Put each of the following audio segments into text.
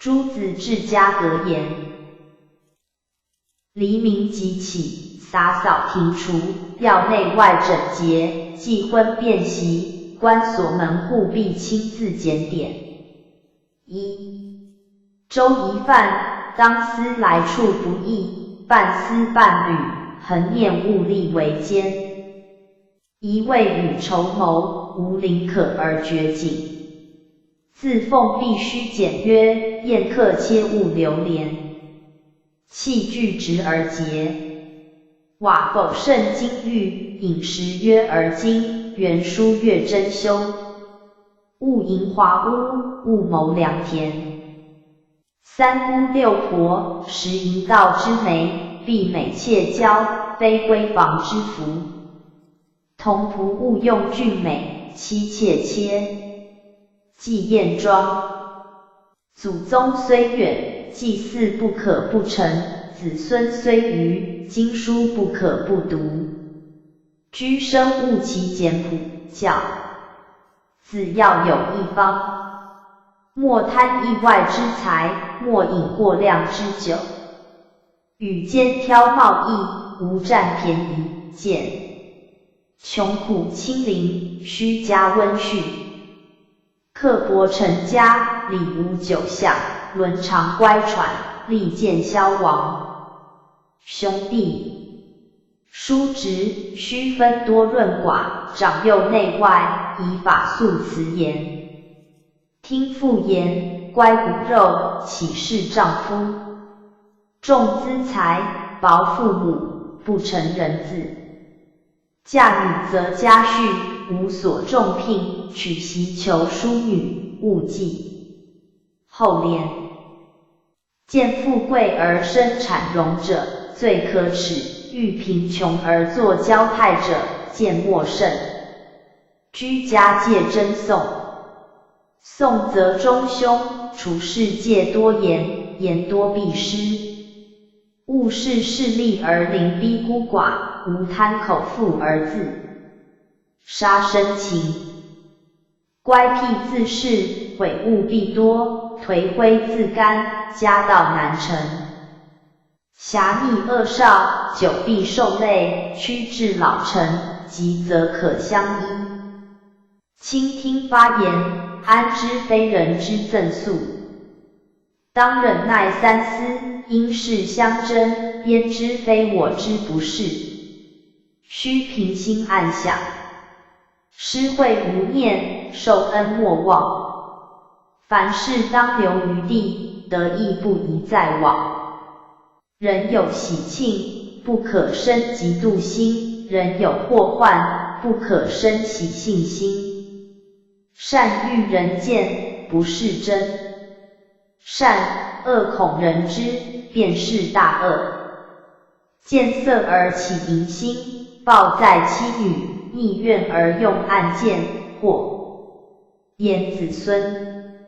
朱子治家格言：黎明即起，洒扫庭除，要内外整洁，忌昏便席，关锁门户必亲自检点。一粥一饭，当思来处不易，半丝半缕，恒念物力维艰。宜未雨绸缪，无宁可而绝井。自奉必须简约，宴客切勿流连。器具直而洁，瓦否胜金玉，饮食约而精，原书越珍馐。勿营华屋，勿谋良田。三姑六婆，实淫道之媒，避美妾娇，非闺房之福。童仆勿用俊美，妻妾切忌艳妆。祖宗虽远，祭祀不可不成；子孙虽愚，经书不可不读。居生务其简朴，教子要有一方。莫贪意外之财，莫饮过量之酒。与肩挑贸易，勿占便宜。见穷苦亲邻，须加温煦。刻薄成家，礼无久享；伦常乖舛，利见消亡。兄弟叔侄，须分多润寡，长幼内外，以法肃辞严。听妇言，乖骨肉，岂是丈夫？重资财，薄父母，不成人子。嫁女择佳婿，无所重聘；娶媳求淑女，勿计后怜。见富贵而生谄容者，最可耻；遇贫穷而作骄态者，贱莫甚。居家戒争讼，讼则中凶；处事戒多言，言多必失。勿恃势利而凌逼孤寡，勿贪口腹而自杀生禽。乖僻自恃，悔误必多；颓灰自甘，家道难成。狎昵恶少，久必受累；趋至老成，急则可相依。倾听发言，安知非人之赠诉？当忍耐三思，因事相争，焉知非我之不是？须平心暗想，施惠无念，受恩莫忘。凡事当留余地，得意不宜再往。人有喜庆，不可生嫉妒心；人有祸患，不可生喜信心。善欲人见，不是真。善恶恐人知，便是大恶。见色而起淫心，报在妻女；逆愿而用暗箭，祸延子孙。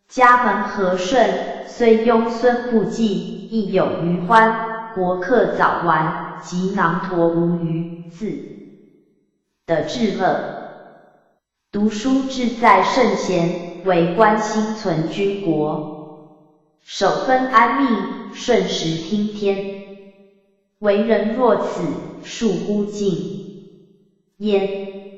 家门和顺，虽庸孙不继，亦有余欢；国课早完，及囊橐无余，自得至乐。读书志在圣贤，为官心存君国。守分安命，顺时听天。为人若此，庶乎近焉。